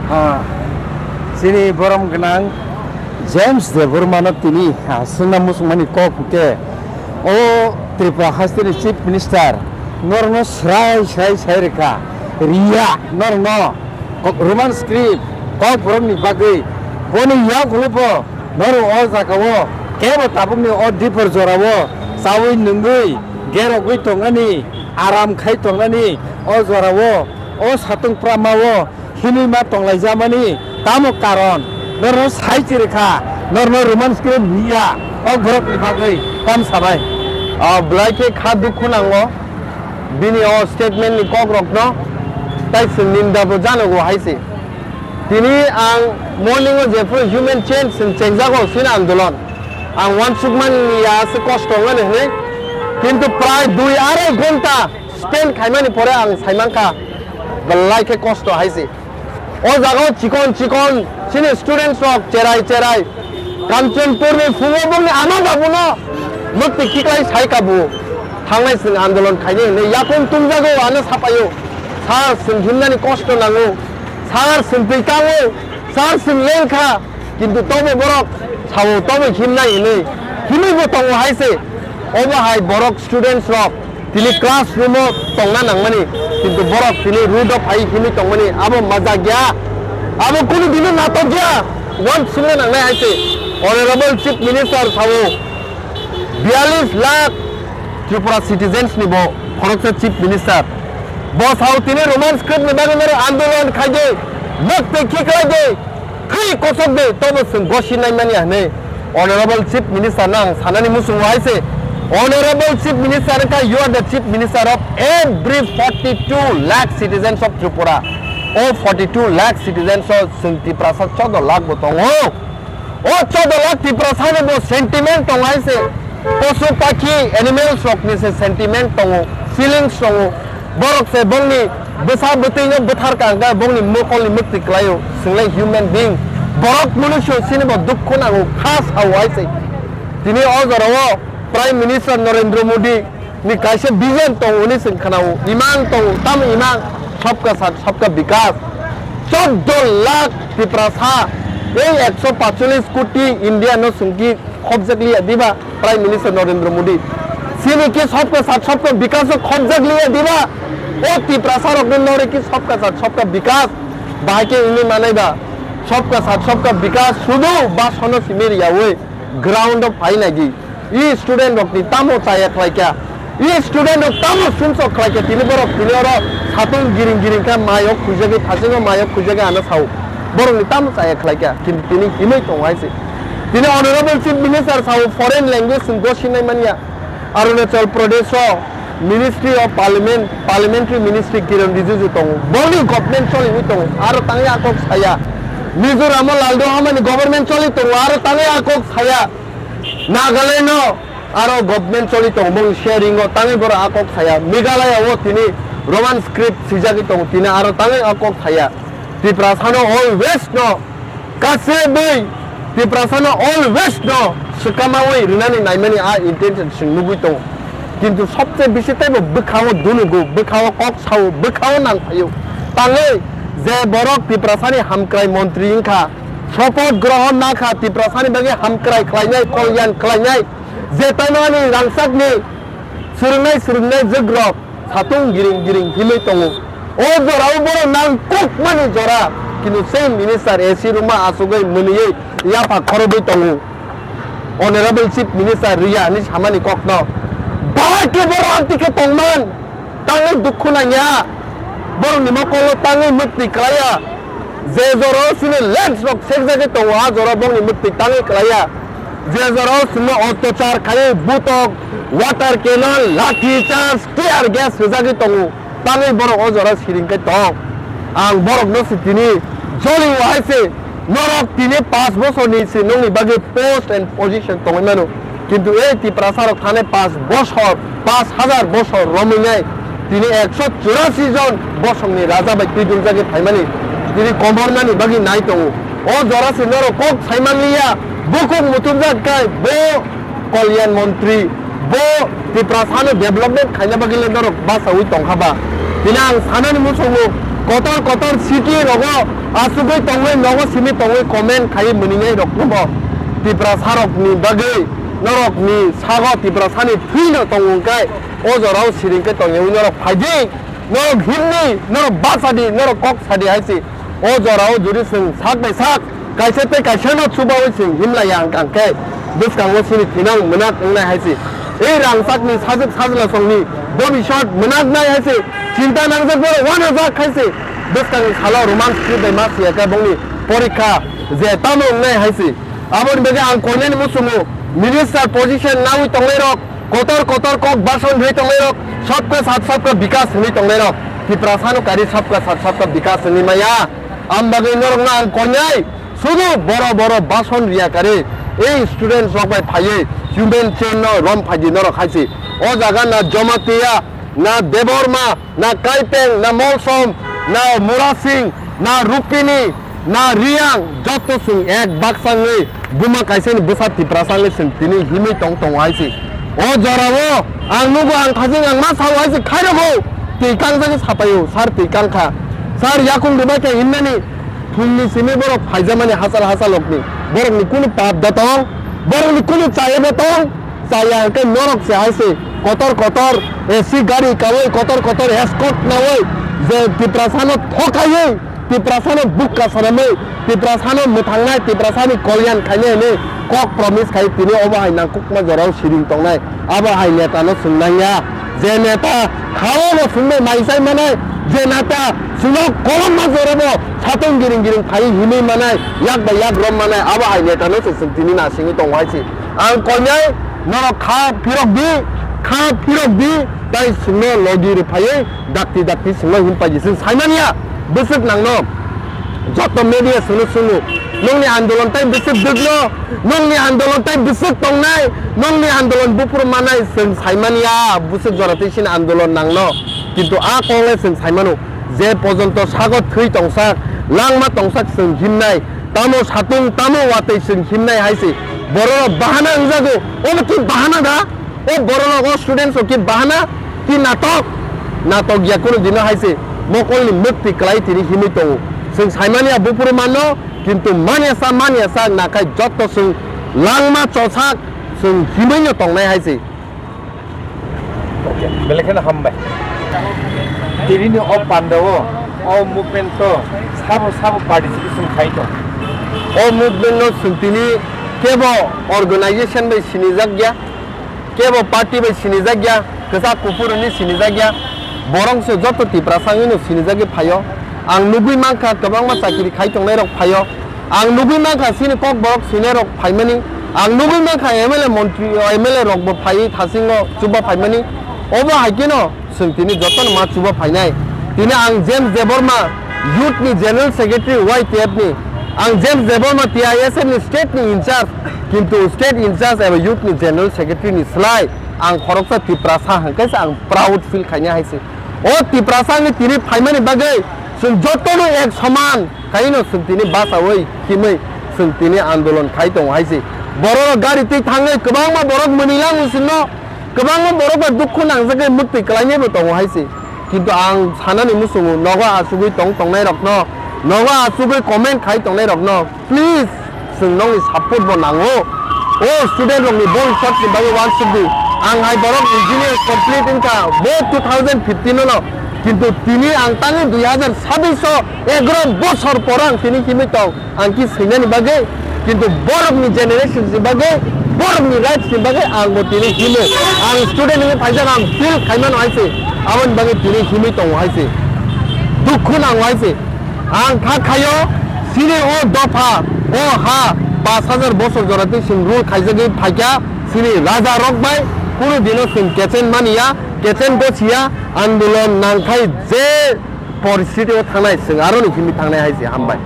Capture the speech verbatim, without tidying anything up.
Ah, chini borom gwnang James Debbarmano tini, ah, swngna muchungmani kok hwnkhe, o Tripura hasteni Chief Minister norokno srai srai sai rwkha, riya norokno kok-, Roman script kokborokni bagwi, boni yagulobo norok o jagao kebo tabukni o dipor jorao chaui nungwi gerogwi tongnani, aram khai tongnani o jorao, o satung pramao himwi ma tonglaijamani tamo karon? Norno sai chirikha, norno Roman script niya, o borokni bagwi tam sabai. Ah, belai khe kha dukhu nango bini o statement ni kok rokno, tai chwng ninda bo janogo hai se. Tini ang morning o jephru human change chwng chengjago sini andolon. Ang uansukmani ya se kosto wngmani hwnwi, kintu prai dui arai ghonta spend khaimani pore ang saimankha belai khe kosto hai se. O jaga o chikon chikon chini students rok cherai cherai Kanchanpur ni phungo bongni ama babuno mukti khiklai sai kabu thangnai chwng andolon khainai hwnwi yakung tungjago ano sapaio. Sir, chwng himnani kosto nango, sir, chwng twi kango, sir, chwng lengkha. Kintu tobo borok sao tobo himnai hinwi, hinwi bo tongo hai se. Obo hai borok students rok tini classroom o tongna nangmani, kintu borok tini road o phai hinwi tongmani, abo majak ya, abo kunu dino natok ya, uansukna nangnai hai se. Honorable Chief Minister sao, biyalish lakh Tripura citizens ni bo khoroksa Chief Minister. Bo sao tini Roman script ni bagwi norok andolon khai de, nok tei khiklai de, thwi kosok de, tobo chwng gosi nai mani hwnwi Honorable Chief Minister no ang sanani muchungo hai se. Honorable Chief Minister wngkha, you are the Chief Minister of every forty-two lakh citizens of Tripura. O forty-two lakh citizens o chwng Tiprasa choudo lakh bo tongo. O choudo lakh Tiprasani bo sentiment tongo hai se, posu pakhi, animals rokni se sentiment tongo, feelings tongo. Borok se bongni bwsa bwtwino bwthar ka hwnkhe bongni mokolni mukti kwlaio, chwnglai human being. Borok munusu chini bo dukhu nango, kha sao hai se. Tini o jorao Prime Minister Narendra Modi ni kaisa vision tongo hwnwi chwng khnao, imang tongo, tamo imang, sabka saath, sabka vikas. Choudo lakh Tiprasa, ei ekso pachulis koti India no chwng ki khobjak liya diba Prime Minister Narendra Modi? Chini ki sabka saath, sabka vikas o khobjak liya diba? O Tiprasa rok no nore ki sabka saath, sabka vikas bahai khe wngwi manai ba? Sabka saath, sabka vikas sudu basono simi riyaui ground o phai nai di. I student rok ni tamo chaya khlai kha? I student rok tamo sumsok khlai kha? Tini borok tini oro satung giring giring kha, mai o khujagwi, thasingo mai o khujagwi ano sao. Borok ni tamo chaya khlai kha? Kintu tini himwi tongo hai se. Tini Honorable Chief Minister sao foreign language chwng gosi nai manya. Arunachal Pradesh o Ministry of Parliament, Parliamentary Ministry Kiren Rijiju tongo. Boni government choliwi tongo. Aro tangwi akok saya. Mizoram o Lalduhoma ni government choli tongo. Aro tangwi akok saya. Nagaland o aro government choli tongo, bong sharing o tangwi borok a kok saya. Meghalaya o tini Roman script swijagwi tongo, tini aro tangwi a kok saya. Tiprasano always no kasebwi, Tiprasano always no swkamaui rwnani naimani a intention chwng nugwi tongo. Kintu sobse bisi teibo bwkhao dunugo, bwkhao kok sao, bwkhao nangphaio. Tangwi je borok Tiprasani hamkrai montri wngkha, Sopoth grohon nakha Tiprasani bagwi hamkrai khlainai, kolyan khlainai, je tamani rangchakni swrwngnai swrwngnai jwkrok satung giring giring himwi tongo. O jorao borok nangkukmani jora, kintu sei minister A C room-o achugwi mwnwiwi yapha khorobwi tongo. Honorable Chief Minister riya hinwi samani kokno bahai khe borok amtwi khe tongman. Tangwi dukhu nangya, borokni mokolo tangwi mukti klaiya. Je jorao chini lands rok sekjagwi tongo, a jorao bongni mukti tangwi klaiya. Je jorao chwngno ottachar khaiwi butok, water cannon, lathi charge, tear gas rwjagwi tongo, tangwi borok o jorao siring khe tong. Ang borokno se tini jolio hai se, norok tini panch bosorni se nokni bagwi post and position tongwi mano. Kintu ei Tiprasa rok thani panch bosor, panch hajar bosor romwi nai, tini ekso churasi jon bosongni raja bai twiduljagwi phaimani tini komornani bagwi nai tongo. O jora se norok kok saimanliya, bukhuk muchungjak khai bo Kalyan Montri, bo Tiprasano development khaina bagwi le norok bachaui tongkha ba? Tini ang sanani muchungo, Kotor kotor city rogo asugwi tongwi, nogo simi tongwi comment khai mwnwinai rok no bo Tiprasa rok ni bagwi, norok ni sago Tiprasa ni thwi no tongo hwnkhe o jorao siring khe tongyawi norok phaidi, norok himni, norok bachadi, norok kok sadi hai se. O jorao jodi chwng sak bai sak kaisa tei kaisa no chubawi chwng himlaiya hwnkha hwnkhe bwskango chini thinang mwnak wngnai hai se. Ei rangchakni sajwk sajlasongni bobiswt mwnaknai hai se. Chinta nangjak borok wanajak hai se. Bwskangni salo Roman script bai ma siyakha bongni porikha je tamo wngnai hai se. Aboni bagwi ang koinani muchungo minister position nawi tongnairok, kotor kotor kok bason rwi tongnairok, sabka sath sabka bikas hwnwi tongnairok, Tiprasano kari sabka sath sabka bikas hwnwi maya. Ang bagwi norokno ang koinai sudu boro boro bason riya kari ei students rok bai phaiwi human chain no rom phaidi norok hai se. O jaga na Jamatia, na Debbarma, na Kaipeng, na Molsom, na Murasing, na Rupini, na Riang, joto chwng ek baksa wngwi buma kaisani bwsa Tiprasa wngwi chwng tini himwi tong tongo hai se. O jorao ang nugo, ang thajing, ang ma sao hai se, khairokgo twi kangjagwi sapaio, sir twi kangkha, sir yakung rwbai khe hinnani thumni simi borok phaijamani hachal hachal rokni, borokni kunu pap da tong, borokni kunu chaya da tong. Chaya hwnkhe norok se hai se kotor kotor A C gari kaui, kotor kotor escort naui je Tiprasano thokaiwi, Tiprasano bukka sanamwi, Tiprasano mwthangnai, Tiprasani kolyan khainai hinwi kok promise khai tini obo hai nangkukma jorao siring tongnai. Abo hai netano chwng nangya. Je neta khao bo chwngno mai chai manai, je neta chwngno kolomma jorabo satung giring giring phaiwi himwi manai, yak bai yak rom manai, abo hai netano se chwng tini nasingwi tongo hai se. Ang koinai norok kha phirok di, kha phirok di, tai chwngno logi rw phaiwi dakti dakti chwngno him paidi. Chwng saimanya bwswk nangno, joto media chwngno chwngo, nongni andolon tai bwswk dwkno, nongni andolon tai bwswk tongnai, nongni andolon buphuru manai chwng saimanya bwswk jora tei chini andolon nangno. Kintu a kok le chwng saimano, je pojonto sago thwi tongsak, langma tongsak chwng himnai, tamo satung tamo watwi chwng himnai hai se. Borok bahana wngjago, obo ki bahana da? O borok o students o ki bahana, ki natok? Natok ya kunu dino hai se mokolni mukti kwlai tini himwi tongo. Chwng saimani a buphuru manno, kintu manya sa manya sa nakhai jotto chwng langma chosak chwng himwi no tongnai hai se. Belai kheno hambai. Tini ni o panda o, o movement o sabo sabo participation khai tong. O movement no chwng tini kebo organization bai sinijak ya. Kebo party bai sinijak ya, kwchak kuphur hwnwi sinijak ya, borok se joto Tiprasa wngwi no sinijagwi phaio. Ang nugwi mankha kwbangma chakiri khai tongnai rok phaio. Ang nugwi mankha chini kok borok swinai rok phaimani. Ang nugwi mankha M L A montri, M L A rok bo phaiwi thasingo chuba phaimani. Obo hai kheno chwng tini jotono ma chuba phainai. Tini ang James Debbarma, youth ni general secretary Y T F ni, ang James Debbarma T I S F ni state ni in charge, kintu state in charge eba youth ni general secretary ni slai ang khoroksa Tiprasa hwnkhe se ang proud feel khaina hai se. O Tiprasa ni tini phaimani bagwi chwng jotono ek soman khaino chwng tini bachaui himwi chwng tini andolon khai tongo hai se. Borok gari twi thangwi kwbangma borok mwnwi lango chwngno. Kwbangma borok bai dukhu nangjagwi muktwi kwlainaibo tongo hai se. Kintu ang sanani muchungo nogo achugwi tong tongnairokno, nogo achugwi comment khai tongnairokno, please, chwng nokni support bo nango. O student rokni bhobishyotni bagwi uansukdi. Ang hai borok engineer complete wngkha bo two thousand fifteen o no. Kintu tini ang tangwi dui hajar sabbish o egaro bosor por ang tini himwi tong. Ang ki swinani bagwi, kintu borokni generation ni bagwi, borokni rights ni bagwi ang bo tini himo. Ang student wngwi phaijak, ang feel khaimano hai se, aboni bagwi tini himwi tongo hai se, dukhu nango hai se. Ang kha khaio, chini o dopha, o ha, pash hajar bosor jora twi chwng rule khaijagwi phaikha, chini raja rok bai kunu dino chwng kechen maniya, kechen gosiya, andolon nangkhai je poristiti o thangnai, chwng aroni himwi thangnai hai se, hambai.